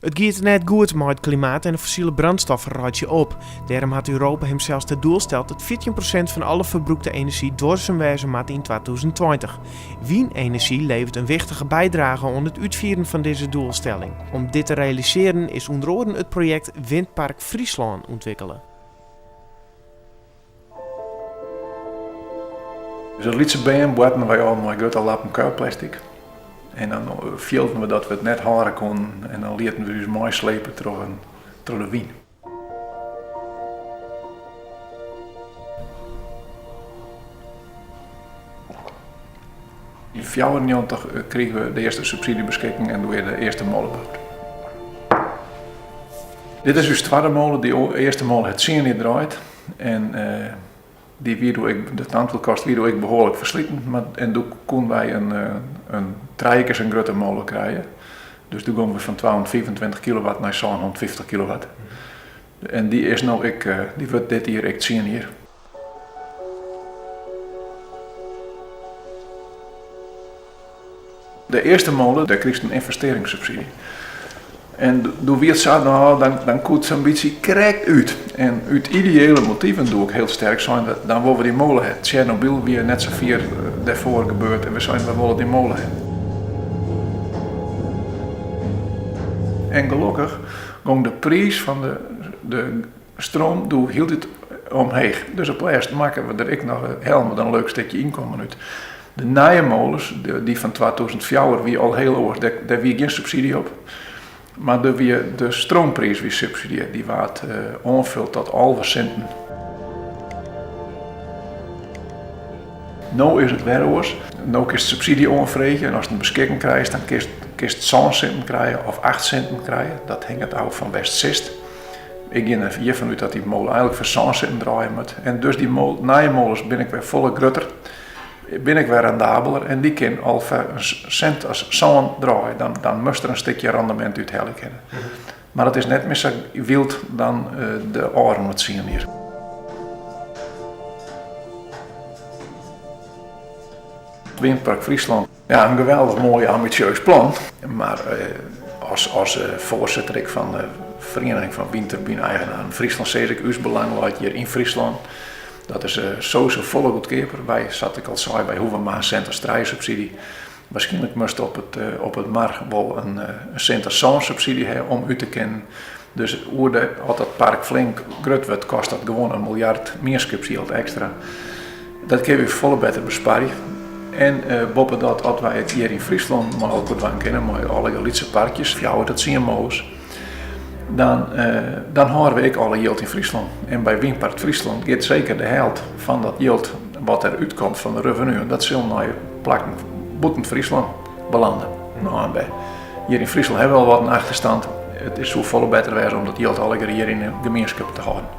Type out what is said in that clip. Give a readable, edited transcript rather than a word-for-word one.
It giet net goed mei it klimaat en de fossile brandstoffen reitsje op. Dêrom hat Europa himsels ta doel steld dat 14% fan alle ferbrûkte enerzjy duorsum wêze moat yn 2020. Wynenerzjy leveret in wichtige bydrage oan it útfieren fan dizze doelstelling. Om dit te realisearjen is ûnder oaren it projekt Windpark Fryslân ûntwikkele. As lytse bern boarten wy al mei grutte lappen kuilplestik. En dan fielden we dat we it net hâlde koenen en dan lieten we ús meislepe troch de wyn. Yn 94 krigen we de earste subsydzjebeskikking en doe is de earste mole boud. Dit is ús twadde mole, dy earste mole hat tsien jier draaid en dy wie doe ek, de tandwielkast wie doe ek behoarlik fersliten, mar en doe koenen wy in trije kear sa'n grutte mole krije. Dus doe gongen we fan 225 kilowatt nei 750 kilowatt. En dy is no ek, dy wurdt dit jier ek tsien jier. De earste mole, dêr krigest in ynvestearringssubsydzje. En doe wie it sa, no, dan, dan koe it sa'n bytsje krekt út. En út ideële motiven doe ek hiel sterk sein, dan wolle we dy mole ha. Tsjernobyl wie net sa fier dêrfoar gebeurd en we seinen, we wolle dy mole ha. En gelokkich gong de priis fan de, de stroom doe hieltyd omheech. Dus op lêst makken we der ek noch hellen we der in leuk stikje ynkommen út. De nije moles, dy fan 2004, wie al hiel oars. Dêr wie gjin subsydzje op. Mar der wie, de stroompriis wie subsidiearre. Dy waard oanfuld tot 11 sinten. No is it wer oars. No kinst subsydzje oanfreegje en ast in beskikking krijst, dan kinst, kinst sân sinten krije of acht sinten krije. Dat hinget ôf fan wêr'tst sitst. Ik gean der hjir fan út dat dy mole eigenlik foar sân sinten draaie moat. En dus dy nije moles binne ek wer folle grutter, binne ek wer rendabeler en dy kin al foar in sint as sân draaie. Dan, dan moatst der in stikje rendemint út helje kinne. Mar it is net mear sa wyld dan de ôfrûne tsien jier. Windpark Fryslân, ja, in geweldich moai ambisjeus plan. Mar as, as foarsitter ek fan de Feriening fan Wynturbine-eigenaren Fryslân sis ik, ús belang leit hjir yn Fryslân. Dat is sowieso folle goedkeaper. Wy, sa't ik al sei, wy hoege mar in sint as trije subsydzje. Waarskynlik moatst op it, op it mar wol in sint as sân subsydzje ha om út te kinnen. Dus oer de, as dat park flink grut wurdt, kostet dat gewoan in miljard mienskipsjild ekstra. Dat kinne we folle better besparje. En boppedat, as wy it hjir yn Fryslân mei elkoar dwaan kinne, mei allegear lytse parkjes, fjouwer tot tsien moles, dan, dan hâlde we ek alle jild yn Fryslân. En by Wynpark Fryslân giet seker de helte fan dat jild wat der útkomt fan de revenue, dat sil nei plakken bûten Fryslân belande. No, en by, hjir yn Fryslân hawwe we al wat in achterstand. It soe folle better wêze om dat jild allegear hjir yn de gemienskip te hâlden.